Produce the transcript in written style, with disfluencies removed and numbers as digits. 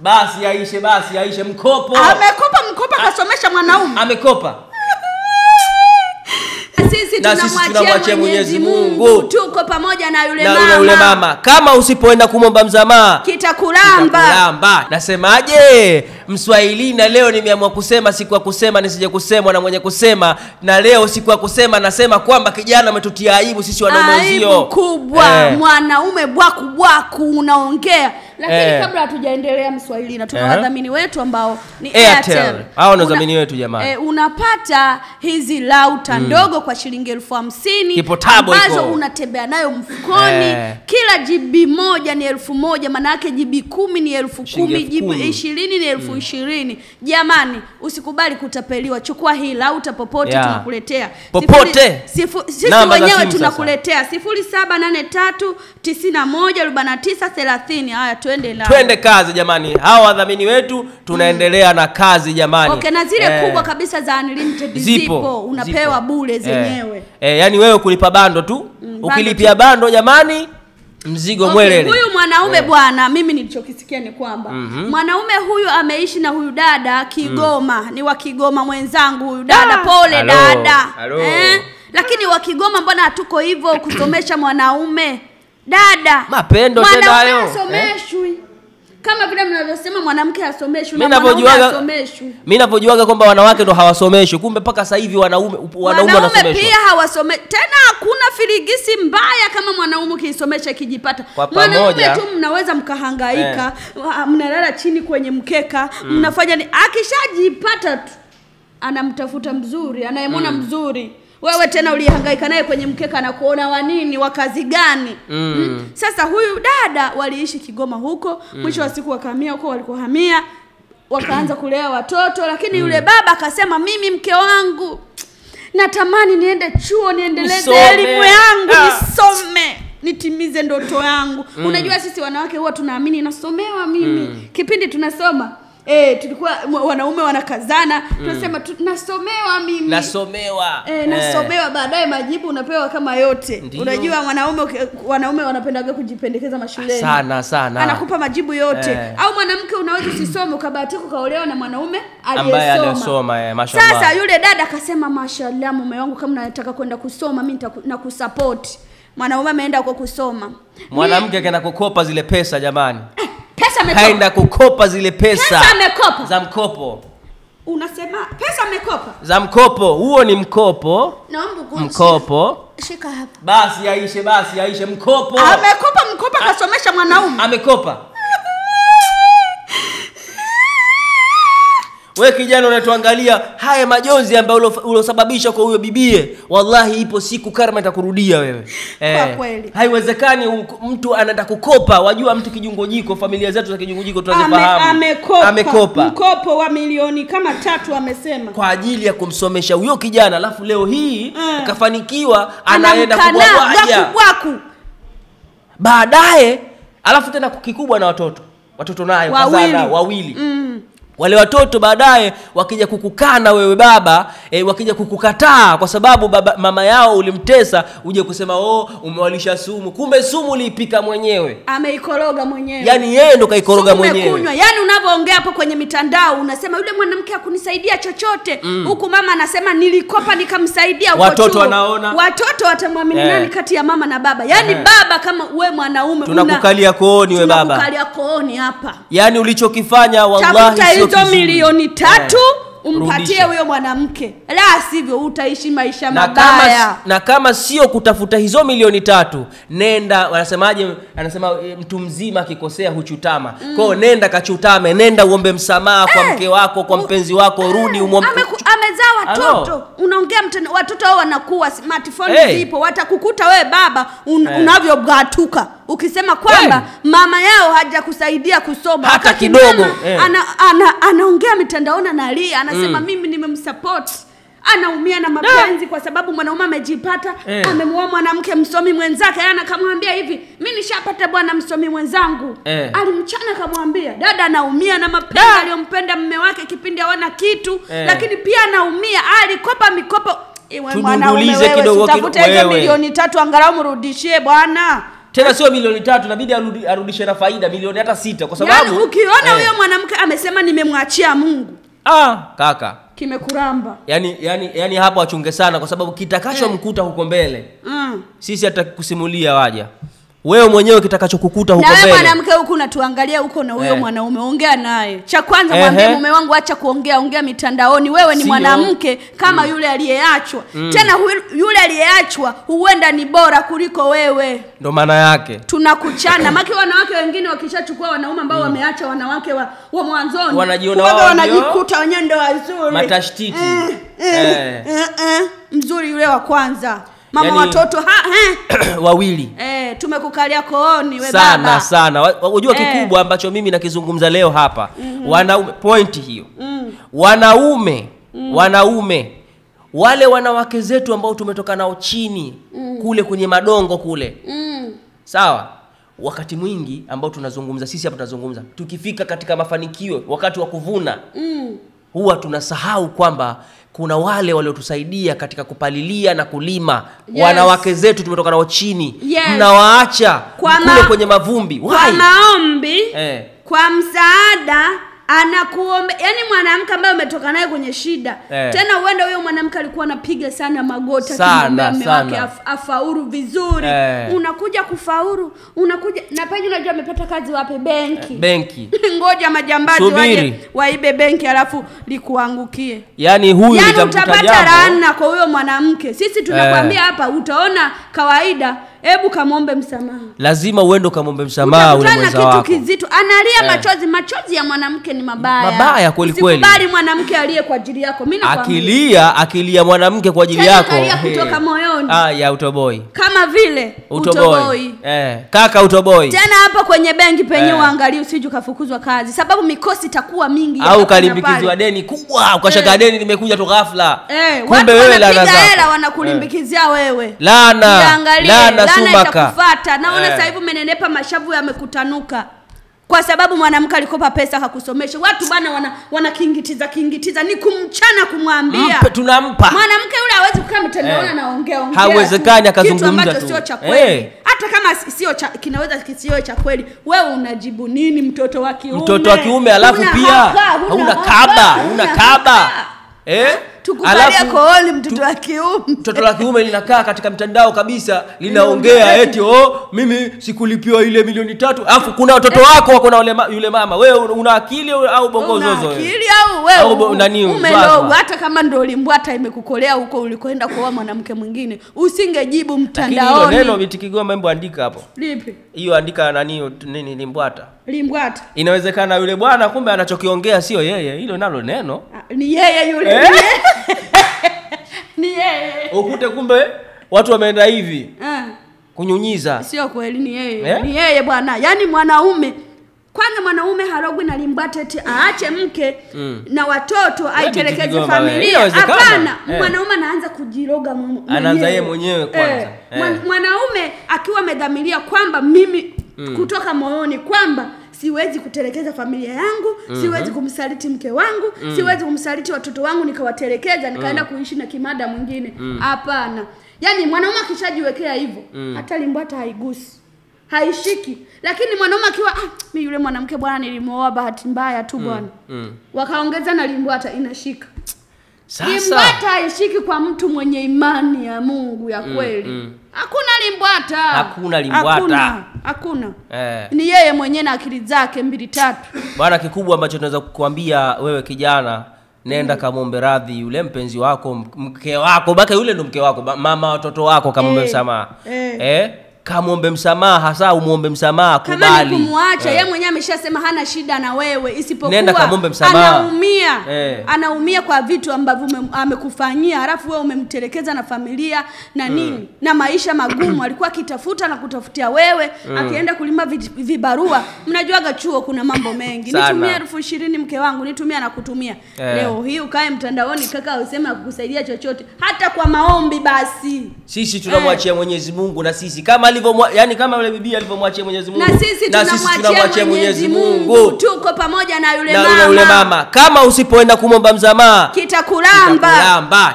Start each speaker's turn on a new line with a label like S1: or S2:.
S1: Basi yaishe, basi yaishe mkopo.
S2: Amekopa mkopo akasomesha mwanaume.
S1: Amekopa.
S2: Sisi tunamwachia Mwenyezi Mungu. Tuko pamoja na yule mama.
S1: Na yule mama. Kama usipoenda kumomba msamaha,
S2: kitakulamba.
S1: Kitakulamba. Nasemaje? Mswahili, na leo nimeamua kusema, siku ya kusema nisije kusemwa na mwenye kusema, na leo siku ya kusema nasema kwamba kijana ametutia aibu sisi wanaume wenzio.
S2: Aibu kubwa, mwanaume bwaku bwaku unaongea. Lakini kabla hatujaendelea Mswahili, na tuna wadhamini wetu ambao ni Airtel.
S1: Hao ni wadhamini wetu jamani.
S2: Unapata hizi lauta ndogo kwa shilingi 50,000 ambazo unatembea nayo mfukoni. Kila GB moja ni 1,000, maana yake GB 10 ni 10,000, GB 20 ni 20,000. Jamani, usikubali kutapeliwa. Chukua hii lauta popote, tunakuletea.
S1: Popote.
S2: Sisi wenyewe tunakuletea 0783 91 49 30. Haya, twende na.
S1: Twende kazi jamani. Hawa wadhamini wetu tunaendelea na kazi jamani.
S2: Okay, na zile kubwa kabisa za unlimited zipo, unapewa bure zenyewe.
S1: Yani wewe kulipa bando tu. Ukilipia bando jamani, mzigo mwelele.
S2: Huyu mwanaume bwana, mimi nilichokisikia ni kwamba mwanaume huyu ameishi na huyu dada Kigoma. Ni wa Kigoma mwenzangu huyu dada. Pole dada. Lakini wa Kigoma mbona hatuko hivyo kusomesha mwanaume? Dada,
S1: mapendo tena hayo.
S2: Mwanaume kama vile mnavyosema mwanamke asomeshwi na mwanaume asomeshwi.
S1: Mimi ninavyojuaga kwamba wanawake ndo hawasomeshwi, kumbe mpaka sasa hivi wanaume wanasomeshwa.
S2: Wanaume pia hawasomeshwi. Tena hakuna filigisi mbaya kama mwanaume ukisomesha kijipata. Mwanaume tu mnaweza mkahangaika, mnalala chini kwenye mkeka, mnafanya ni akishajipata tu anamtafuta mzuri, anayemwona mzuri. Wewe tena ulihangaika naye kwenye mkeka na kuona wa nini, wa kazi gani? Sasa huyu dada waliishi Kigoma huko, mwisho wa siku wakahamia huko walikohamia, wakaanza kulea watoto, lakini yule baba akasema mimi mke wangu natamani niende chuo niendeleze elimu yangu, nisome, nitimize ndoto yangu. Unajua sisi wanawake huwa tunaamini nasomewa mimi. Kipindi tunasoma tulikuwa wanaume wanakazana, tunasema nasomewa mimi.
S1: Nasomewa.
S2: Nasomewa, baadaye majibu unapewa kama yote. Ndiyo. Unajua wanaume wanapendaga kujipendekeza mashuleni.
S1: Sana sana.
S2: Anakupa majibu yote. Au mwanamke unaweza usisome ukabahatika ukaolewa na mwanaume aliyesoma.
S1: Aliyesoma, mashallah.
S2: Sasa yule dada akasema mashallah mume wangu kama unataka kwenda kusoma mimi nitakusupport. Mwanaume ameenda huko kusoma.
S1: Mwanamke kaenda kukopa zile pesa jamani.
S2: Pesa amekopa.
S1: Kaenda kukopa zile pesa.
S2: Pesa amekopa.
S1: Za mkopo.
S2: Unasema pesa amekopa?
S1: Za mkopo. Huo ni mkopo.
S2: Naomba
S1: mkopo.
S2: Shika hapa.
S1: Basi yaishe, basi yaishe mkopo.
S2: Amekopa mkopo akasomesha mwanaume.
S1: Amekopa. Wewe kijana unatuangalia, haya majonzi ambayo ulosababisha kwa huyo bibie, wallahi ipo siku karma itakurudia wewe.
S2: Kwa kweli.
S1: Haiwezekani mtu anataka kukopa, wajua mtu kijungojiko, familia zetu za kijungojiko tunazifahamu.
S2: Amekopa.
S1: Amekopa.
S2: Mkopo wa milioni kama 3 amesema.
S1: Kwa ajili ya kumsomesha huyo kijana, alafu leo hii kafanikiwa anaenda kubwabwaja. Baadaye, alafu tena kikubwa na watoto. Watoto nayo kazana wawili. Wale watoto baadaye wakija kukukana wewe baba, wakija kukukataa kwa sababu baba, mama yao ulimtesa, uje kusema oh umewalisha sumu. Kumbe sumu uliipika mwenyewe.
S2: Ameikoroga mwenyewe.
S1: Yaani yeye ndo kaikoroga mwenyewe.
S2: Yaani unavyoongea hapo kwenye mitandao unasema yule mwanamke hakunisaidia chochote. Huku mama anasema nilikopa nikamsaidia huko.
S1: Watoto wanaona.
S2: Watoto watamwamini nani kati ya mama na baba? Yaani baba kama we mwanaume
S1: tunakukalia kooni we baba.
S2: Tunakukalia kooni hapa.
S1: Yaani ulichokifanya wallahi
S2: hizo milioni 3 umpatie huyo mwanamke, la sivyo utaishi maisha mabaya.
S1: Na kama sio kutafuta hizo milioni 3, nenda, wanasemaje, anasema mtu mzima akikosea huchutama. Kwa nenda kachutame, nenda uombe msamaha kwa mke wako, kwa mpenzi wako, rudi umwombe.
S2: Amezaa watoto. Unaongea watoto hao wanakuwa smartphone zipo, watakukuta wewe baba unavyogatuka ukisema kwamba mama yao hajakusaidia kusoma
S1: hata kidogo.
S2: Anaongea mitandaoni analia, anasema mimi nimemsupport. Anaumia na mapenzi kwa sababu mwanaume amejipata, amemuoa mwanamke msomi mwenzake. Yana akamwambia hivi, mimi nishapata bwana msomi mwenzangu. Alimchana akamwambia, dada anaumia na mapenzi aliyompenda mume wake kipindi hawana kitu, lakini pia anaumia, alikopa mikopo. Mwanaume wewe, utafute hizo milioni 3 angalau mrudishie bwana.
S1: Tena sio milioni 3, inabidi arudishe na faida milioni hata 6 kwa sababu
S2: yaani ukiona huyo mwanamke amesema nimemwachia Mungu.
S1: Kaka,
S2: kimekuramba.
S1: Yaani hapo achunge sana kwa sababu kitakachomkuta huko mbele. Sisi hatakusimulia waja. Wewe mwenyewe kitakachokukuta huko mbele.
S2: Na wewe mwanamke huku unatuangalia huko na huyo mwanaume, ongea naye. Cha kwanza mwambie mume wangu acha kuongea ongea mitandaoni. Wewe ni mwanamke kama yule aliyeachwa. Tena yule aliyeachwa huenda ni bora kuliko wewe.
S1: Ndio maana yake.
S2: Tunakuchana. Maki wanawake wengine wakishachukua wanaume ambao wameacha wanawake wa mwanzoni,
S1: wanajiona wao
S2: wanajikuta wenyewe ndio wazuri.
S1: Matashtiti.
S2: Mzuri yule wa kwanza. Mama
S1: yani,
S2: watoto
S1: wawili.
S2: Tumekukalia kooni we baba.
S1: Sana sana. Unajua kikubwa ambacho mimi nakizungumza leo hapa. Wanaume, point hiyo. Wanaume, wanaume wale wanawake zetu ambao tumetoka nao chini kule kwenye madongo kule. Sawa? Wakati mwingi ambao tunazungumza sisi hapa tunazungumza, tukifika katika mafanikio wakati wa kuvuna, huwa tunasahau kwamba kuna wale waliotusaidia katika kupalilia na kulima. Wanawake zetu tumetoka nao chini. Mnawaacha kule kwenye mavumbi. Why?
S2: Kwa maombi, kwa msaada anakuombe. Yaani mwanamke ambaye umetoka naye kwenye shida. Tena uende huyo mwanamke alikuwa anapiga sana magoti akimwambia mume wake afaulu vizuri. Unakuja kufaulu, unakuja na pengine unajua amepata kazi wapi? Benki.
S1: Benki.
S2: Ngoja majambazi waje waibe benki alafu likuangukie.
S1: Yaani huyu
S2: nitamkuta jambo. Utapata laana kwa huyo mwanamke. Sisi tunakwambia hapa utaona kawaida. Hebu kamwombe msamaha.
S1: Lazima uende kamwombe msamaha ule mwenza wako.
S2: Kitu kizito. Analia machozi, machozi ya mwanamke ni mabaya.
S1: Mabaya kweli kweli.
S2: Usikubali mwanamke aliye kwa ajili yako. Mimi nakwambia.
S1: Akilia mwanamke kwa ajili yako.
S2: Akilia kutoka moyoni.
S1: Ya utoboi.
S2: Kama vile utoboi.
S1: Kaka utoboi.
S2: Tena hapo kwenye benki penye uangalie usije ukafukuzwa kazi. Sababu mikosi itakuwa mingi.
S1: Au ukalimbikizwa deni kubwa, ukashaka deni limekuja tu ghafla. Kumbe wewe laana zako.
S2: Hela wanakulimbikizia wewe.
S1: Laana. Laana
S2: Laana itakufuata. Naona sasa hivi umenenepa, mashavu yamekutanuka. Kwa sababu mwanamke alikopa pesa hakusomesha. Watu bana wana kingitiza ni kumchana kumwambia.
S1: Tunampa.
S2: Mwanamke yule hawezi kukaa mtandaoni anaongea ongea.
S1: Hawezekani akazungumza tu.
S2: Kitu ambacho sio cha kweli. Hata kama sio cha kinaweza kisiwe cha kweli. Wewe unajibu nini mtoto wa kiume?
S1: Mtoto wa kiume alafu pia huna kaba, huna kaba.
S2: Tukubalia kooni mtoto wa kiume.
S1: Mtoto wa kiume linakaa katika mtandao kabisa linaongea eti mimi sikulipiwa ile milioni 3. Alafu kuna watoto wako wako na yule mama. Wewe una akili au bongo zozo?
S2: Una akili au wewe umelogwa? Hata kama ndio ulimbwata imekukolea huko ulikoenda kuoa mwanamke mwingine, usingejibu mtandaoni.
S1: Lakini hilo neno Binti Kigoma hebu andika hapo.
S2: Lipi?
S1: Hiyo andika nani nini limbwata.
S2: Limbwata.
S1: Inawezekana yule bwana kumbe anachokiongea sio yeye, hilo nalo neno.
S2: Ni yeye yule. Ni yeye.
S1: Ukute kumbe watu wameenda hivi. Kunyunyiza.
S2: Sio kweli, ni yeye. Ni yeye bwana. Yaani mwanaume kwanza mwanaume harogwi na limbwata eti aache mke na watoto aitelekeze familia. Hapana, mwanaume anaanza kujiroga mwenyewe.
S1: Anaanza yeye mwenyewe kwanza.
S2: Mwanaume akiwa amedhamiria kwamba mimi kutoka moyoni kwamba siwezi kutelekeza familia yangu, siwezi kumsaliti mke wangu, siwezi kumsaliti watoto wangu nikawatelekeza nikaenda kuishi na kimada mwingine. Hapana. Yaani mwanaume akishajiwekea hivyo, hata limbwata haigusi. Haishiki. Lakini mwanaume akiwa mimi yule mwanamke bwana nilimuoa bahati mbaya tu bwana. Wakaongeza na limbwata inashika.
S1: Sasa
S2: limbwata haishiki kwa mtu mwenye imani ya Mungu ya kweli. Hakuna limbwata.
S1: Hakuna limbwata.
S2: Hakuna. Ni yeye mwenyewe na akili zake 2 3.
S1: Bwana, kikubwa ambacho tunaweza kukuambia wewe kijana, nenda kamwombe radhi yule mpenzi wako, mke wako, baka yule ndo mke wako, mama watoto wako, kamwombe msamaha. Kamwombe msamaha, hasa umuombe msamaha, kubali.
S2: Kama ni kumwacha, yeye mwenyewe ameshasema hana shida na wewe, isipokuwa
S1: nenda kamwombe msamaha.
S2: Anaumia. Anaumia kwa vitu ambavyo amekufanyia, halafu wewe umemtelekeza na familia na nini? Na maisha magumu alikuwa akitafuta na kutafutia wewe, akienda kulima vibarua. Mnajuaga chuo kuna mambo mengi. Nitumie 20,000 mke wangu, nitumia na kutumia. Leo hii ukae mtandaoni kaka useme akukusaidia chochote, hata kwa maombi basi.
S1: Sisi tunamwachia Mwenyezi Mungu, na sisi kama yani kama yule bibi alivyomwachia Mwenyezi Mungu,
S2: na sisi tunamwachia Mwenyezi Mungu. Tuko pamoja na yule mama.
S1: Kama usipoenda kumwomba msamaha,
S2: kitakulamba.